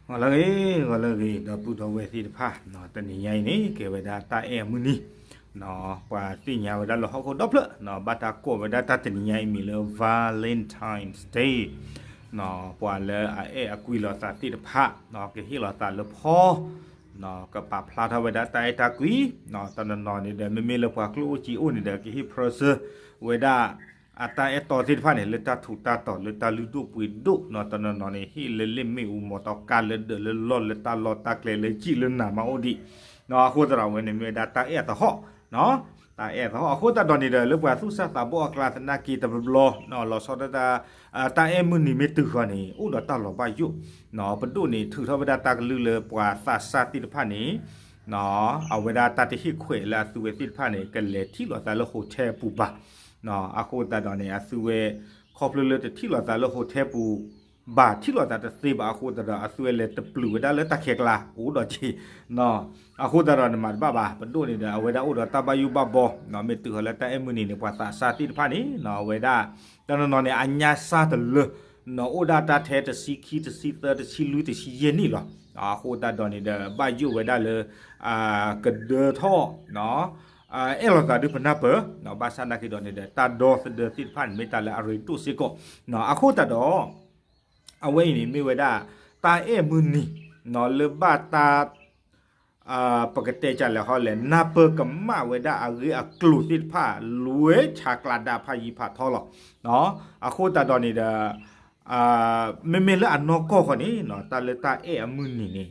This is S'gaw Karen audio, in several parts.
ဂီၤလၢအဂ့ၤ ဂီၤလၢအဂ့ၤ ဒီပုၢ်ဒီဝဲၢ်သ့ၣ်တဖၣ်, တနံၤညါအံၤန့ၣ် ကဲဝဲဒၣ်တၢ်အဲၣ်အမုၢ်နံၤ, ပှၤသ့ၣ်ညါဝဲဒၣ်လၢဟီၣ်ခိၣ်ဒီဖျၢၣ် ဘၣ်တၢ်ကိးဝဲဒၣ်တၢ်တနံၤညါအံၤမံၤလၢ Valentine's Day, ပှၤလၢအအဲၣ်အကွံလိာ်သးသ့ၣ်တဖၣ် ကဟ့ၣ်လိာ်သးလၢဖီ ကပာ်ဖျါထီၣ်ဝဲဒၣ်တၢ်အဲၣ်တၢ်ကွံ, တနီၤနီၤန့ၣ်ဒီး မ့မ့ၢ်လၢပှၤကျိၣ်အိၣ်စ့အိၣ်န့ၣ်ဒီး ကဟ့ၣ် present ဝဲဒၣ် အတၢ်အဲၣ်တီသ့ၣ်တဖၣ်န့ၣ် လၢတၢ်ထူးတၢ်တီၤ လၢတၢ်လုၢ်ဒိၣ်ပှ့ၤဒိၣ်, တနီၤနီၤန့ၣ် ဟ့ၣ်လၢလ့ၣ်မ့ၣ်အူမီၤတီကါလၢဒၢးလၢလီၢ်လၢတၢ်လီၢ်တၢ်ကျဲလၢစံၣ်လၢနၤမးအိၣ်ဒံး, အဃိသတးဒီးအဝဲန့ၣ်မ့ၢ်ဝဲဒၣ်တၢ်အဲၣ်အသဟီၣ်, တၢ်အဲၣ်အသဟီၣ် အဃိသတးဒီးန့ၣ်ဒီး လၢပှၤသူၣ်စၢ်သးဘီၣ်အကျါသနာ်က့တဘျီဘျီ လီၤဆီဒၣ်တၢ် တၢ်အဲၣ်မုၢ်နံၤမ့ၢ်တုၤဃီၤန့ၣ် အိၣ်ဒီးတၢ်လီၤဘၣ်ယိၣ်, ပဒိၣ်န့ၣ် ထုးထီၣ်ဝဲဒၣ်တၢ်ကလုၢ်လၢပှၤသးစၢ်သ့ၣ်တဖၣ်န့ၣ် အဝဲဒၣ်တၢ်တဟ့ၣ်ခွဲးလၢအသုဝဲသ့ၣ်တဖၣ်န့ၣ် ကလဲၤထံၣ်လိာ်သးလၢ hotel ပူၤဘၣ်, အဃိသတးဒီးန့ၣ် အသုဝဲ ခီဖျိလၢတထံၣ်လိာ်သးလၢ hotel ပူၤဘၣ် ထံၣ်လိာ်သးတသ့ဘၣ်အဃိသတးဒီး အသုဝဲလဲၤတပျုာ်ဝဲဒၣ်လၢတၢ်ခဲကျါ အိၣ်ဒီးက့ၤ အဃိသတးဒီးန့ၣ်မၤတဘၣ်ဘၣ် ပဒိၣ်န့ၣ်ဒီး အဝဲဒၣ်အိၣ်ဒီးတၢ်ဘၣ်ယိၣ်ဘၣ်ဘီ, မ့ၢ်တုၤဃီၤလၢတၢ်အဲၣ်မုၢ်နံၤန့ၣ် ပှၤသးစၢ်သ့ၣ်တဖၣ်န့ၣ် အဝဲဒၣ် တနီၤနီၤန့ၣ် အညါစၢ်တလၢ အိၣ်ဒၣ်တၢ်ထဲတဆံခံ တဆံသၢ တဆံလွံၢ် တဆံယဲၢ်နံၣ်လီၤ. အဃိသတးဒီးန့ၣ်ဒီး ဘၣ်ယိၣ်ဝဲဒၣ်လၢ ကဒၢထီၣ် အဲၣ်လိာ်သးဒုးပနၢ်ပၢၢ်, ဘၣ်ဆၣ်သနာ်က့ဒီးန့ၣ်ဒီး တၢ်ဒီသဒၢသ့ၣ်တဖၣ်န့ၣ် မ့ၢ်တၢ်လၢအရ့ဒိၣ်စ့ၢ်ကီး, အဃိသတးဒီး အဝဲအံၤန့ၣ်မ့ၢ်ဝဲဒၣ် တၢ်အဲၣ်မုၢ်နံၤ လၢဘၣ်တၢ် ပကတဲကလဲာ်ဟီလဲၣ် နၢ်ပၢၢ်ကမၣ်ဝဲဒၣ်အဂ့ၢ်အကျိၤသ့ၣ်တဖၣ် လွဲဆါကျါဒၣ်ဖးယံၤဖးထီလီၤ. အဃိသတးဒီးန့ၣ်ဒီး မ့မ့ၢ်လၢအနီၢ်ကီၢ်ဃီန့ၣ် တၢ်လၢတၢ်အဲၣ်အမုၢ်နံၤန့ၣ်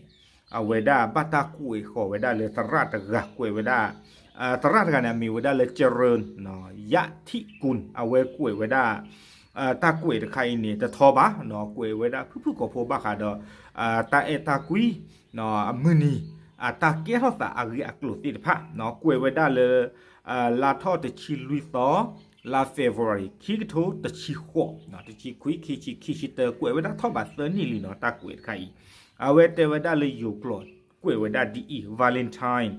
အဝဲဒၣ်ဘၣ်တၢ်ကွဲးဃီၤဝဲဒၣ်လၢသရၣ်တဂၤ ကွဲးဝဲဒၣ် သရၣ်တဂၤန့ၣ် အမံၤဝဲဒၣ်လၢ ကရၢၣ် ယၣ်ထံၣ်ကူၣ် အဝဲကွဲးဝဲဒၣ် တၢ်ကွဲးတခါအံၤန့ၣ် တထီဘၣ် ကွဲးဝဲဒၣ်ဖုၣ်ဖုၣ်ကိာ်ဖိဘၣ်ဃးဒီး တၢ်အဲၣ်တၢ်ကွံ အမုၢ်နံၤ အတၢ်ကဲထီၣ်သးအဂ့ၢ်အကျိၤသ့ၣ်တဖၣ် ကွဲးဝဲဒၣ်လၢ လါထီၣ်တဆံလွံၢ်သီ လါ February ခံကထိတဆံဃိး တဆံခွံ ခံဆံ ခံဆံတၢ ကွဲးဝဲဒၣ်ထီၣ်ဘးသၢနံၣ်လံနီၤ တၢ်ကွဲးတခါအံၤ အဝဲတဲဝဲဒၣ်လၢယိၤကျိာ် ကွဲးဝဲဒၣ်ဒ်အံၤ Valentine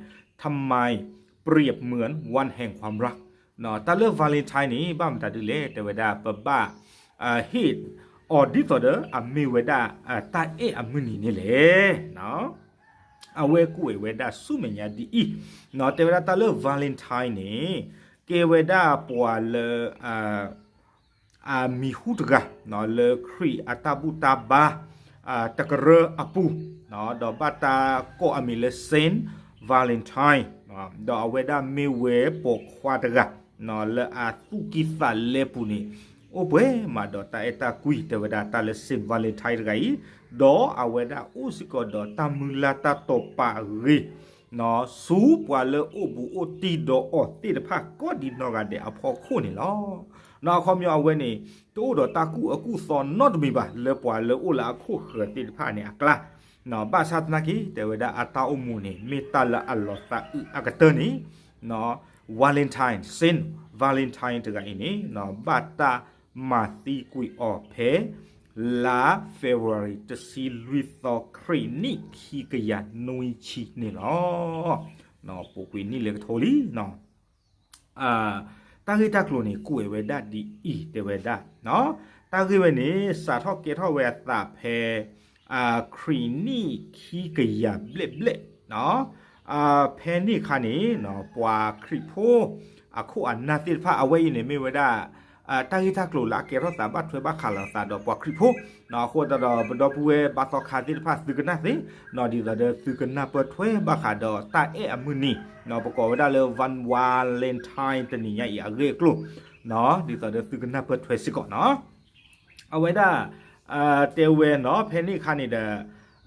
ทำไมเปรียบเหมือนวันแห่งความรัก တၢ်လၢ Valentine န့ၣ် ဘၣ်မတၤဒ်လဲၣ် တဲဝဲဒၣ် ပဘၣ် ဟ့ၣ်အီၤဒ်သိးဒီး အမ့ၢ်ဝဲဒၣ် တၢ်အဲၣ်အမုၢ်နံၤန့ၣ်လဲၣ် အဝဲကွဲးဝဲဒၣ်ဆူမဲာ်ညါဒ်အံၤ တဲဝဲဒၣ်တၢ်လၢ Valentine န့ၣ် ကဲဝဲဒၣ်ပှၤလၢ အမံၤဟူတဂၤ လၢခရံာ်အတၢ်ဘူၣ်တၢ်ဘါ တကရၢအပူၤ ဒီးဘၣ်တၢ်ကိးအမံၤလၢ Saint Valentine ဒီးအဝဲဒၣ်မ့ၢ်ဝဲပိာ်ခွါတဂၤ လၢအသူၣ်ကံၢ်သးလဲပူၤန့ၣ် အိၣ်ပှဲၤမးဒီးတၢ်အဲၣ်တၢ်ကွံ တဲဝဲဒၣ်တၢ်လၢ Saint Valentine တဂၤအံၤ ဒီးအဝဲဒၣ်အိၣ်စ့ၢ်ကီးဒီးတၢ်မုၢ်လၢ်တၢ်တိာ်ပာ်အဂ့ၢ် ဆူပှၤလၢအိၣ်ဘူးအိၣ်တံၢ်ဒီးအီၤသ့ၣ်တဖၣ် ကိးဒံနီၢ်ဂၤဒဲးအဖီခိၣ်န့ၣ်လီၤ. အခီပညီအဝဲန့ၣ် တအိၣ်ဒီးတၢ်ကူၣ်အၢကူၣ်သီနီတမံၤဘၣ် လၢပှၤလၢအိၣ်လၢအခိၣ်ဃၢၤသ့ၣ်တဖၣ်န့ၣ်အကျါ ဘၣ်ဆၣ်သနာ်က့ တဲဝဲဒၣ်အတၢ်အိၣ်မူန့ၣ် မ့ၢ်တၢ်လၢအလီၤသးအုးအကတၢၢ်န့ၣ် Valentine Saint Valentine တဂၤအံၤန့ၣ် ဘၣ်တၢ်မၤသံကွံာ်အီၤဖဲ လါ February တဆံလွံၢ်သီ ခရံာ်နံၣ်ခံကယၤနွံဆံန့ၣ်လီၤ. ပူၤကွံာ်နံၣ်လၢကထိလံ တၢ်ဂ့ၢ်တၢ်ကျိၤန့ၣ် ကွဲးဝဲဒၣ်ဒ်အံၤ တဲဝဲဒၣ် တၢ်ဂ့ၢ်ဝဲန့ၣ် စးထီၣ်ကဲထီၣ်ဝဲအသးဖဲ ခရံာ်နံၣ်ခံကယၤဘျဲၣ်ဘျဲၣ် ဖဲန့ၣ်အခါန့ၣ် ပှၤခရံာ်ဖိ အခိၣ်အနၢ်သ့ၣ်တဖၣ် အဝဲအံၤန့ၣ်မ့ၢ်ဝဲဒၣ် တၢ်ဂ့ၢ်တၢ်ကျိၤလၢအကဲထီၣ်သးဘၣ်ထွဲဘၣ်ဃးလိာ်သးဒီးပှၤခရံာ်ဖိ အဃိသတးဒီးပဒီပုၢ်ဝဲၢ်ဘါသီခါသ့ၣ်တဖၣ်သုကနၣ်သ့ ဒ်သိးဒီးသုကနၢ်ပၢၢ်ထွဲဘၣ်ဃးဒီးတၢ်အဲၣ်အမုၢ်နံၤ ပကိးဝဲဒၣ်လၢ Van Valentine တနံၤညါအံၤအဂ့ၢ်အကျိၤ ဒ်သိးဒီးသုကနၢ်ပၢၢ်ထွဲစ့ၢ်ကီးနီၤ အဝဲဒၣ် တဲဝဲနီၤ ဖဲန့ၣ်အခါန့ၣ်ဒီး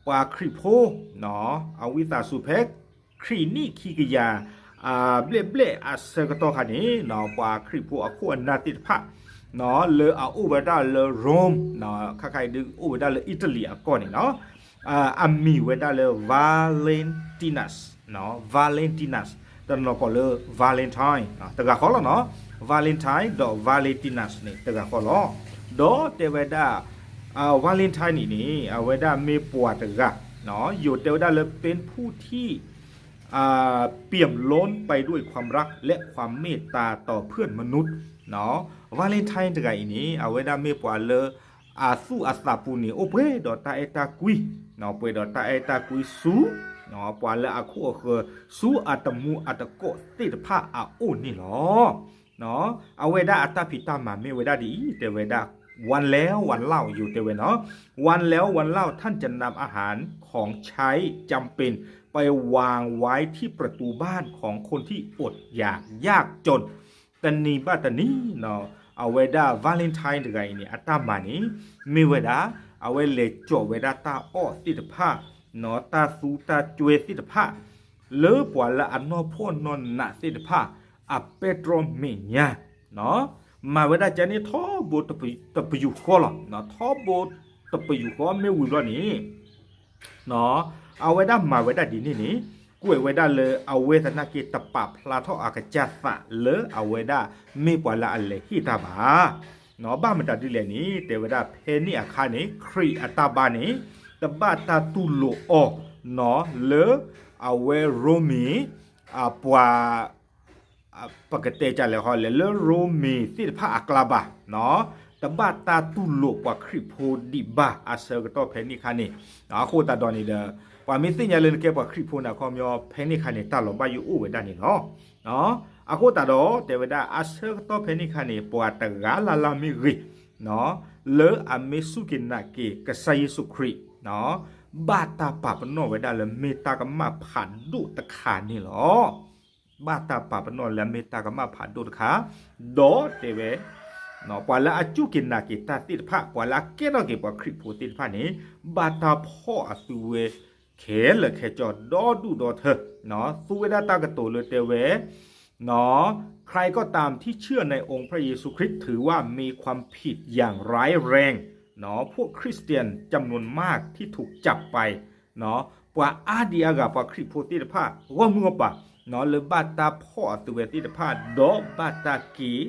ပှၤခရံာ်ဖိ အဝံသးစူၤဖဲ ခရံာ်နံၣ်ခံကယၤ ဘျဲၣ်ဘျဲၣ်အဆၢကတီၢ်ခါန့ၣ် ပှၤခရံာ်ဖိအခိၣ်အနၢ်သ့ၣ်တဖၣ် လၢအအိၣ်ဝဲဒၣ်လၢ Rome ခါခါအံၤဒုးအိၣ်ဝဲဒၣ်လၢ Italy အကီၢ်န့ၣ်နီၤ အမံၤဝဲဒၣ်လၢ Valentinus Valentinus တနီၤကိးလၢ Valentine တဂၤဃီလီၤနီၤ Valentine ဒီး Valentinus န့ၣ် တဂၤဃီလီၤ. ဒီးတဲဝဲဒၣ် Valentine န့ၣ်န့ၣ် အဝဲဒၣ်မ့ၢ်ပှၤတဂၤ ယိၤတဲဝဲဒၣ်လၢ เป็นผู้ที่ เปี่ยมล้นไปด้วยความรักและความเมตตาต่อเพื่อนมนุษย์ Valentine တဂၤအံၤန့ၣ် အဝဲဒၣ်မ့ၢ်ပှၤလၢ အသူၣ်အသးပူၤန့ၣ် အိၣ်ပှဲၤဒီးတၢ်အဲၣ်တၢ်ကွံ ပှဲၤဒီးတၢ်အဲၣ်တၢ်ကွံဆူ ပှၤလၢအခိၣ်အဃၢၤ ဆူအတမူအတကိးသ့ၣ်တဖၣ်အအိၣ်န့ၣ်လီၤ. အဝဲဒၣ်အတၢ်ဖံးတၢ်မၤမ့ၢ်ဝဲဒၣ်ဒ်အံၤ တဲဝဲဒၣ် วันแล้ววันเล่า ယိၤတဲဝဲနီၤ วันแล้ววันเล่า ท่านจะนำอาหารของใช้จำเป็นไปวางไว้ที่ประตูบ้านของคนที่อดอยากยากจน တနံၤဘၣ်တနံၤ အဝဲဒၣ် Valentine တဂၤအံၤန့ၣ် အတၢ်မၤန့ၣ် မ့ၢ်ဝဲဒၣ် အဝဲလဲၤကၠီာ်ဝဲဒၣ်တၢ်အီၣ်သ့ၣ်တဖၣ် တၢ်သူတၢ်စွဲသ့ၣ်တဖၣ် လၢပှၤလၢအနီၢ်ဖှီၣ်နီၢ်နးသ့ၣ်တဖၣ် အပဲတြီမဲာ်ညါ မၤဝဲဒၣ်ကဲန့ၣ်ထီဘိတပယူာ်ဃီလီၤ. ထီဘိတပယူာ်ဃီမ့ၢ်ဝံၤဘျီန့ၣ် အဝဲဒၣ်မၤဝဲဒၣ်ဒ်န့ၣ်န့ၣ် ကွဲးဝဲဒၣ်လၢအဝဲသနာ်က့ တပာ်ဖျါထီၣ်အကစၢ်သးလၢအဝဲဒၣ်မ့ၢ်ပှၤလၢအလဲၤဟ့ၣ်တၢ်ဘၣ်. ဘၣ်မတၤဒ်လဲၣ်န့ၣ် တဲဝဲဒၣ်ဖဲန့ၣ်အခါန့ၣ် ခရံာ်အတၢ်ဘါန့ၣ် တဘၣ်တၢ်တူၢ်လိာ်အီၤ လၢအဝဲရိမ့ၤ ပှၤ ပကတဲကလဲာ်ဃီလဲၣ် လၢရိမ့ၤသ့ၣ်တဖၣ်အကျါဘၣ်, တဘၣ်တၢ်တူၢ်လိာ်ပှၤခရံာ်ဖိဒံးဘၣ် အဆၢကတီၢ်ဖဲန့ၣ်အခါန့ၣ်. အဃိသတးဒီးန့ၣ်ဒီး ပှၤမ့ၢ်သ့ၣ်ညါလၢနကဲပှၤခရံာ်ဖိန့ၣ် အခီပညီ ဖဲန့ၣ်အခါန့ၣ် တၢ်လီၤဘၣ်ယိၣ်အိၣ်ဝဲဒၣ်န့ၣ်လီၤ. အဃိသတးဒီး တဲဝဲဒၣ်အဆၢကတီၢ်ဖဲန့ၣ်အခါန့ၣ် ပှၤတဂၤလၢ်လၢ်မ့ၢ်ဂ့ၤ လၢအမ့ၢ်စူၢ်က့ၤနာ်က့ၤကစၢ်ယ့ၣ်ၡူးခရံာ် ဘၣ်တၢ်ပာ်ပနီၣ်ဝဲဒၣ်လၢမ့ၢ်တၢ်ကမၣ်ဖးဒိၣ်တခါန့ၣ်လီၤ. ဘၣ်တၢ်ပာ်ပနီၣ်လၢမ့ၢ်တၢ်ကမၣ်ဖးဒိၣ်တခါ, ဒီးတဲဝဲ ပှၤလၢအစူၢ်က့ၤနာ်က့ၤတၢ်သ့ၣ်တဖၣ် ပှၤလၢအကဲထီၣ်က့ၤပှၤခရံာ်ဖိသ့ၣ်တဖၣ်န့ၣ် ဘၣ်တၢ်ဖီၣ်အသုဝဲ ခဲလၢာ်ခဲဆ့ဒီဒူၣ်ဒီထၢ, သူဝဲဒၣ်တၢ်ကတိၤလၢတဲဝဲ ใครก็ตามที่เชื่อในองค์พระเยซูคริสต์ถือว่ามีความผิดอย่างร้ายแรง พวกคริสเตียนจำนวนมากที่ถูกจับไป ပှၤအါဒံအါဂၤပှၤခရံာ်ဖိသ့ၣ်တဖၣ် ဂီၢ်မုၢ်ဂီၢ်ပၤ လၢဘၣ်တၢ်ဖီၣ်အသုဝဲသ့ၣ်တဖၣ် ဒီးဘၣ်တၢ်က့ၤ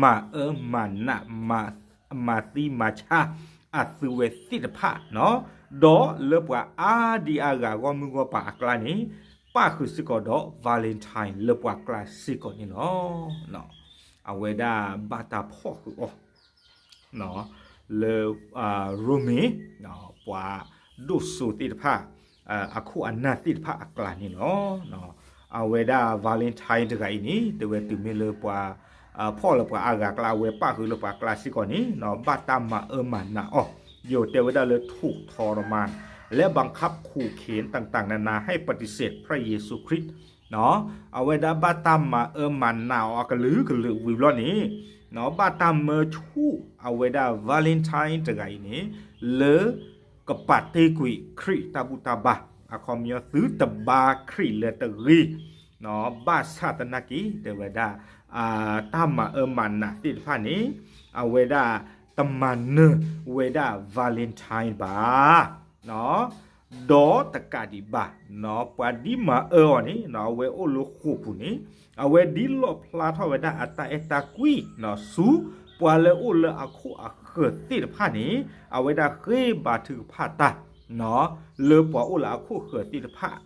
မၤအၢမၤနး မၤသံမၤဆါ အသုဝဲသ့ၣ်တဖၣ်, ဒီးလၢပှၤအါဒံအါဂၤဂီၢ်မုၢ်ဂီၢ်ပၤအကျါန့ၣ် ပၣ်ဃုာ်စ့ၢ်ကီးဒီး Valentine လၢပှၤကျါစ့ၢ်ကီးန့ၣ်လီၤ. အဝဲဒၣ်ဘၣ်တၢ်ဖီၣ်ဃုာ်အီၤ လၢ ရိမ့ၤ ပှၤဒိၣ်စိသ့ၣ်တဖၣ် အခိၣ်အနၢ်သ့ၣ်တဖၣ်အကျါန့ၣ်လီၤ. အဝဲဒၣ် Valentine တဂၤအံၤန့ၣ် တဲဝဲတုၤမ့ၢ်လၢပှၤ ဖီၣ်လၢပှၤအါဂၤအကျါ အဝဲပၣ်ဃုာ်လၢပှၤကျါစ့ၢ်ကီးန့ၣ် ဘၣ်တၢ်မၤအၢမၤနးအီၤ, ယိၤတဲဝဲဒၣ်လၢ ถูกทรมาน และบังคับขู่เข็นต่างๆนานา ให้ปฏิเสธพระเยซูคริสต์ အဝဲဒၣ်ဘၣ်တၢ်မၤအၢမၤနးအီၤအကလုာ်ကလုာ်ဝံၤဘျီန့ၣ် ဘၣ်တၢ်မၢဆူၣ်အဝဲဒၣ် Valentine တဂၤအံၤန့ၣ် လၢ ကပာ်တ့ၢ်ကွံာ်ခရံာ်တၢ်ဘူၣ်တၢ်ဘါ အခီပညီသုတဘါခရံာ်လၢၤတဂ့ၤ, ဘၣ်ဆၣ်သနာ်က့ တဲဝဲဒၣ် တၢ်မၤအၢမၤနးသ့ၣ်တဖၣ်န့ၣ် အဝဲဒၣ်တမၤနၢၤဝဲဒၣ် Valentine ဘၣ် ဒီးတကးဒံးဘၣ် ပှၤဒ်မၤအၢအီၤန့ၣ် အဝဲအိၣ်လၢဃိာ်ပူၤန့ၣ် အဝဲဒ်လီၣ်ဖျါထီၣ်ဝဲဒၣ်အတၢ်အဲၣ်တၢ်ကွံ ဆူပှၤလၢအိၣ်လၢအခိၣ်အဃၢၤသ့ၣ်တဖၣ်န့ၣ် အဝဲဒၣ်ဃ့ဘါထုကဖၣ်တၢ် လၢပှၤအိၣ်လၢအခိၣ်ဃၢၤသ့ၣ်တဖၣ်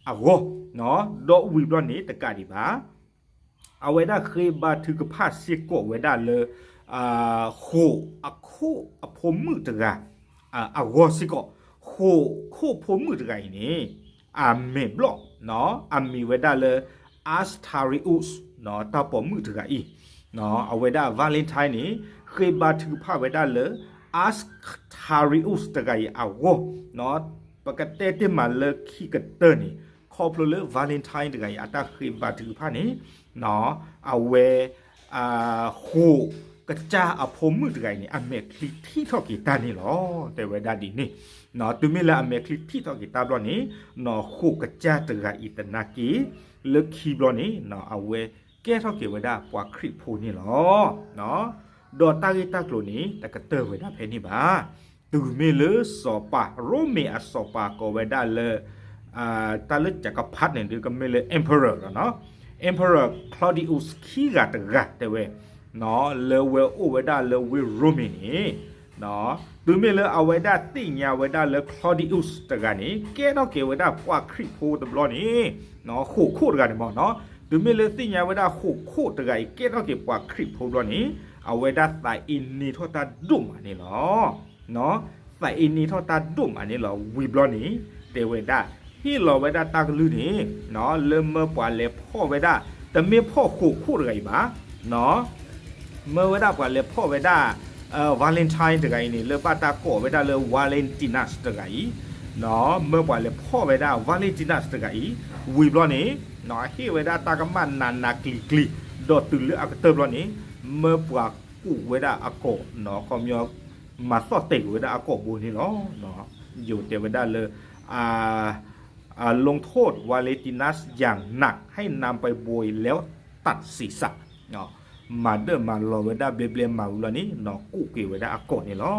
အဂီၢ်, ဒီးဝံၤဘျီန့ၣ်တကးဒံးဘၣ် အဝဲဒၣ်ဃ့ဘါထုကဖၣ်စ့ၢ်ကီးဝဲဒၣ်လၢ ဃိာ်အခိၣ်အဖိမုၣ်တဂၤ အဂီၢ်စ့ၢ်ကီး, ဃိာ်ခိၣ်ဖိမုၣ်တဂၤအံၤန့ၣ် အမဲာ်ဘျီၣ် အမံၤဝဲဒၣ်လၢ Asterius တၢ်ပိာ်မုၣ်တဂၤအံၤ, အဝဲဒၣ် Valentine န့ၣ် ဃ့ဘါထုကဖၣ်ဝဲဒၣ်လၢ Asterius တဂၤအံၤအဂီၢ်, ပကတဲတ့ၢ်မးလၢခံကတၢၢ်န့ၣ် ခီဖျိလၢ Valentine တဂၤအံၤ အတၢ်ဃ့ဘါထုကဖၣ်န့ၣ် အဝဲ ဃိာ်ကစၢ်အဖိမုၣ်တဂၤအံၤန့ၣ် အမဲာ်ချံထံၣ်ထီၣ်က့ၤတၢ်န့ၣ်လီၤ. တဲဝဲဒၣ်ဒ်န့ၣ်, တုၤမ့ၢ်လၢအမဲာ်ချံထံၣ်ထီၣ်က့ၤတၢ်ဘျီန့ၣ် ဃိာ်ကစၢ်တဂၤအံၤသနာ်က့ လၢခံဘျီန့ၣ် အဝဲကဲထီၣ်က့ၤဝဲဒၣ်ပှၤခရံာ်ဖိန့ၣ်လီၤ. ဒီးတၢ်ဂ့ၢ်တၢ်ကျိၤန့ၣ် တကတၢၢ်ဝဲဒၣ်ဖဲန့ၣ်ဘၣ်. တုၤမ့ၢ်လၢစီၤပၤ ရိမ့ၤအစီၤပၤကိးဝဲဒၣ်လၢ တၢ်လၢ จักรพรรดิ န့ၣ် ဒုးကမ့ၢ်လၢ emperor လီၤနီၤ, emperor Claudius ခံဂၤတဂၤတဲဝဲ လၢဝဲအိၣ်ဝဲဒၣ်လၢဝ့ၢ်ရိမ့ၤန့ၣ် တုၤမ့ၢ်လၢအဝဲဒၣ်သ့ၣ်ညါဝဲဒၣ်လၢ Claudius တဂၤန့ၣ် ကဲထီၣ်က့ၤဝဲဒၣ်ပှၤခရံာ်ဖိတဘျီန့ၣ် ဃိာ်ခိၣ်တဂၤန့ၣ်မ့ၢ်နီၤ, တုၤမ့ၢ်လၢသ့ၣ်ညါဝဲဒၣ်ဃိာ်ခိၣ်တဂၤအံၤ ကဲထီၣ်က့ၤပှၤခရံာ်ဖိဘျီန့ၣ် အဝဲဒၣ်သးအ့န့ၢ်ထီၣ်တၢ်ဒိၣ်မးန့ၣ်လီၤ. သးအ့န့ထီၣ်တၢ်ဒိၣ်မးန့ၣ်လီၤ. ဝံၤဘျီန့ၣ် တဲဝဲဒၣ် ဟ့ၣ်လီၤဝဲဒၣ်တၢ်ကလုၢ်န့ၣ် လၢမၢပှၤလဲၤဖီၣ်ဝဲဒၣ် တမ့ၢ်ဖီၣ်ဃိးခိၣ်တဂၤအံၤဘၣ် မၢဝဲဒၣ်ပှၤလဲၤဖီၣ်ဝဲဒၣ် Valentine တဂၤအံၤန့ၣ် လၢဘၣ်တၢ်ကိးဝဲဒၣ်လၢ Valentinus တဂၤအံၤ, မၢပှၤလဲၤဖီၣ်ဝဲဒၣ် Valentinus တဂၤအံၤ, ဝံၤဘျီန့ၣ် ဟ့ၣ်ဝဲဒၣ်တၢ်ကမၣ်နးနးကျံၤကျံၤ, ဒီးတုၤလၢအကတၢၢ်ဘျီန့ၣ် မၢပှၤကူးဝဲဒၣ်အကိာ်, ခီပညီ မၤသီၣ်တဲာ်ကွံာ်ဝဲဒၣ်အကိာ်ဘိန့ၣ်လီၤ. ယိၤတဲဝဲဒၣ်လၢ ลงโทษ Valentinus อย่างหนัก ให้นำไปโบยแล้วตัดศีรษะ မၤဒၢၣ်မၤလီၤဝဲဒၣ်ဘျဲဘျဲမၤဝံၤလီၤန့ၣ် ကူးက့ၤဝဲဒၣ်အကိာ်န့ၣ်လီၤ.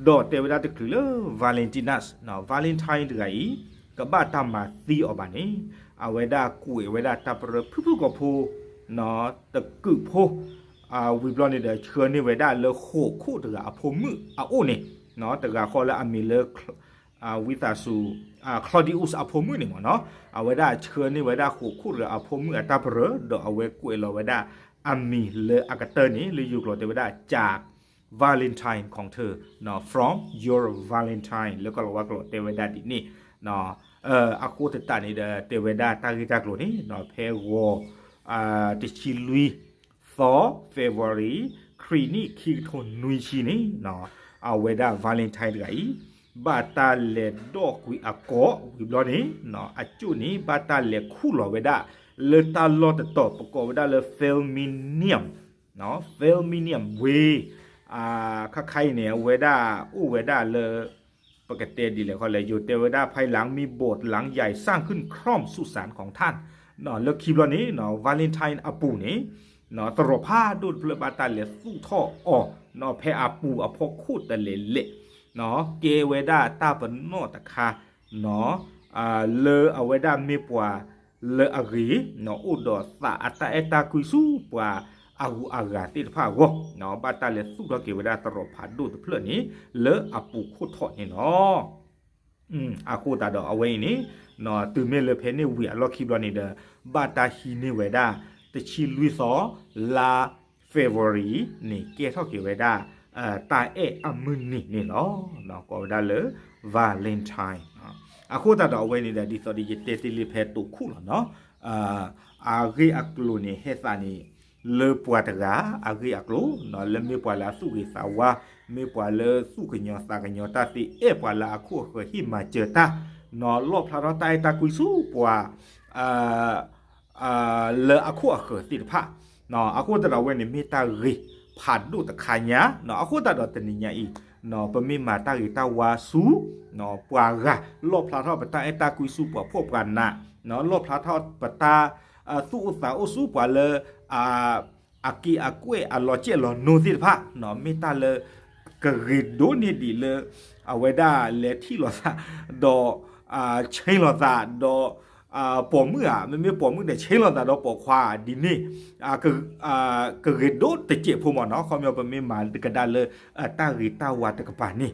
ဒီးတဲဝဲဒၣ်တချုးလၢ Valentinus, Valentine တဂၤအံၤ ကဘၣ်တၢ်မၤသံအီၤဘၣ်န့ၣ် အဝဲဒၣ်ကွဲးဝဲဒၣ်တၢ်ပရၢဖုၣ်ဖုၣ်ကိာ်ဖိ တကုးဖိ ဝံၤဘျီန့ၣ်ဒီး ဆှၢန့ၢ်ဝဲဒၣ်လၢဃိးခိၣ်တဂၤအဖိမုၣ်အအိၣ်န့ၣ်, တဂၤဃီလၢအမံၤလၢ ဝံသးစူၤ Claudius အဖိမုၣ်န့ၣ်မ့ၢ်နီၤ, အဝဲဒၣ်ဆှၢန့ၢ်ဝဲဒၣ်ဃိးခိၣ်တဂၤအဖိမုၣ်အတၢ်ပရၢ ဒီးအဝဲကွဲးလီၤဝဲဒၣ်အမံၤလၢအကတၢၢ်န့ၣ် လၢယိၤကျိာ်တဲဝဲဒၣ် จาก Valentine ของเธอ from your Valentine လၢကီၢ်လၤဝါကျိာ်တဲဝဲဒၣ်ဒ်န့ၣ်, အဃိသတးန့ၣ်ဒီး တဲဝဲဒၣ်တၢ်ဂ့ၢ်တၢ်ကျိၤန့ၣ် ဖဲဂီၤ တဆံလွံၢ်သီ February ခရံာ်နံၣ်ခံကထိနွံဆံန့ၣ် အဝဲဒၣ် Valentine တဂၤအံၤ ဘၣ်တၢ်လဲၤဒိးကွံာ်အကိာ်ဝံၤဘျီန့ၣ် အကၠိၣ်န့ၣ် ဘၣ်တၢ်လဲၤခူၣ်လီၤဝဲဒၣ် လၢတၢ်လီၢ်တတီၤ ပကိးဝဲဒၣ်လၢ Flaminium, Flaminium Way, ခါခါအံၤန့ၣ် အဝဲဒၣ်အိၣ်ဝဲဒၣ်လၢ ပကတဲဒ်လဲၣ်ဃီလဲၣ် ယိၤတဲဝဲဒၣ် ภายหลังมีโบสถ์หลังใหญ่สร้างขึ้นคร่อมสุสานสุสานของท่าน လၢခံဘျီန့ၣ် Valentine အပူၤန့ၣ် သရိာ်ဖးဒိၣ်တဖျၢၣ်ဘၣ်တၢ်လဲၤသူၣ်ထီၣ်အီၤ ဖဲအပူၤအဖီခိၣ်တလဲၤလဲၣ် ကဲဝဲဒၣ်တၢ်ပနီၣ်တခါ လၢအဝဲဒၣ်မ့ၢ်ပှၤလၢအဂ့ၤ အိၣ်ဒီးသးအတၢ်အဲၣ်တၢ်ကွံဆူပှၤအဂုၤအဂၤသ့ၣ်တဖၣ်အဂီၢ် ဘၣ်တၢ်လဲၤသူၣ်ထီၣ်က့ၤဝဲဒၣ်သရိာ်ဖးဒိၣ်တဖျၢၣ်န့ၣ် လၢအပူၤခိၣ်ထီၣ်န့ၣ်လီၤ. အဃိသတးဒီးအဝဲအံၤန့ၣ် တုၤမ့ၢ်လၢဖဲန့ၣ်ဝံၤအလီၢ်ခံဘျီန့ၣ်ဒီး ဘၣ်တၢ်ဟံးန့ၢ်ဝဲဒၣ် တဆံလွံၢ်သီ လါ February န့ၣ် ကဲထီၣ်က့ၤဝဲဒၣ် တၢ်အဲၣ်အမုၢ်နံၤန့ၣ်လီၤ. ကိးဝဲဒၣ်လၢ Valentine အဃိသတးဒီးအဝဲန့ၣ်ဒီး ဒ်သိးဒီးယတဲတ့ၢ်လံဖဲတိာ်ခူၣ်လီၤနီၤ အဂ့ၢ်အကျိၤန့ၣ် ဟဲသးန့ၣ် လၢပှၤတဂၤအဂ့ၢ်အကျိၤ လၢမ့ၢ်ပှၤလၢအသူၣ်ဂ့ၤသးဝါ မ့ၢ်ပှၤလၢသူၣ်ကညီၤသးကညီၤတၢ်သ့ အဲၣ်ပှၤလၢအခိၣ်အဃၢၤဟ့ၣ်မၤစၢၤတၢ် လီၣ်ဖျါထီၣ်တၢ်အဲၣ်တၢ်ကွံဆူပှၤ လၢအခိၣ်အဃၢၤသ့ၣ်တဖၣ် အဃိသတးဒီးအဝဲန့ၣ်မ့ၢ်တၢ်ဂ့ၤဖးဒိၣ်တခါညါ အဃိသတးဒီးတနံၤညါအံၤ ပမ့ၢ်မၤတၢ်ဂ့ၤတၢ်ဝါဆူ ပှၤဂၤ လီၣ်ဖျါထီၣ်ပတၢ်အဲၣ်တၢ်ကွံဆူပှၤဖှီၣ်ပှၤနး လီၣ်ဖျါထီၣ်ပတၢ် သူၣ်အိၣ်သးအိၣ်ဆူပှၤလၢ အက့ၢ်အကွဲၢ်အလီၤစဲၣ်လီၤနိသ့ၣ်တဖၣ် မ့ၢ်တၢ်လၢ ကဂ့ၤဒိၣ်န့ၢ်ဒံးလၢ အဝဲဒၣ်လဲၤထံၣ်လိာ်သး ဒီး ဆ့လိာ်သး ဒီး ပိာ်မုၣ်ဧါ မ့မ့ၢ်ပိာ်မုၣ်န့ၣ် ဆ့လိာ်သးဒီးပိာ်ခွါဒ်န့ၣ် ကဂ့ၤဒိၣ်တစဲးဖိမ့ၢ်နီၤ ခီပညီပမ့ၢ်မၤကဒါလၢ တၢ်ဂ့ၤတၢ်ဝါတကပၤန့ၣ်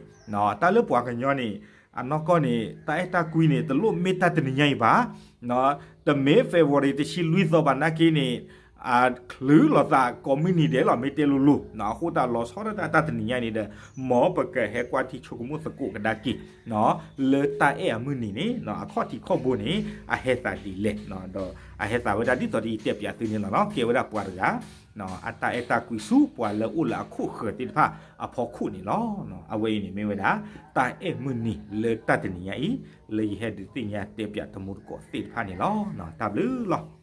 တၢ်လၢပှၤကညီန့ၣ် အနီၢ်ကီၢ်န့ၣ် တၢ်အဲၣ်တၢ်ကွံန့ၣ် တလိၣ်မ့ၢ်တၢ်တနံၤညါအံၤဘၣ် တမ့ၢ် February တဆံလွံၢ်သီဘၣ်နာ်က့န့ၣ် ချုးလိာ်သးကိးမုၢ်နံၤဒဲးလီၤ မ့ၢ်တဲလိၤလိၤ အဃိသတးလီၤဆီဒၣ်တၢ်တၢ်တနံၤညါန့ၣ်ဒီး မ်ပကဟဲကွၢ်ထံဆိကမိၣ်သကိးကဒါက့ၤ လၢတၢ်အဲၣ်အမုၢ်နံၤန့ၣ် အခီၣ်ထံးခီၣ်ဘိန့ၣ် အဟဲသးဒ်လဲၣ် ဒီးအဟဲသးဝဲဒၣ်ဒ်သိးဒီးယတဲပၠးသုန့ၣ်လီၤ ကဲဝဲဒၣ်ပှၤတဂၤ အတၢ်အဲၣ်တၢ်ကွံဆူပှၤလၢအိၣ်လၢအခိၣ်ဃၢၤသ့ၣ်တဖၣ်အဖီခိၣ်န့ၣ်လီၤ. အဝဲအံၤန့ၣ်မ့ၢ်ဝဲဒၣ် တၢ်အဲၣ်မုၢ်နံၤလၢတၢ်တနံၤညါအံၤ လၢယဟဲဒုးသ့ၣ်ညါတဲပၠးတမူတကိးသ့ၣ်တဖၣ်န့ၣ်လီၤ. တၢ်ဘျုးလီၤ.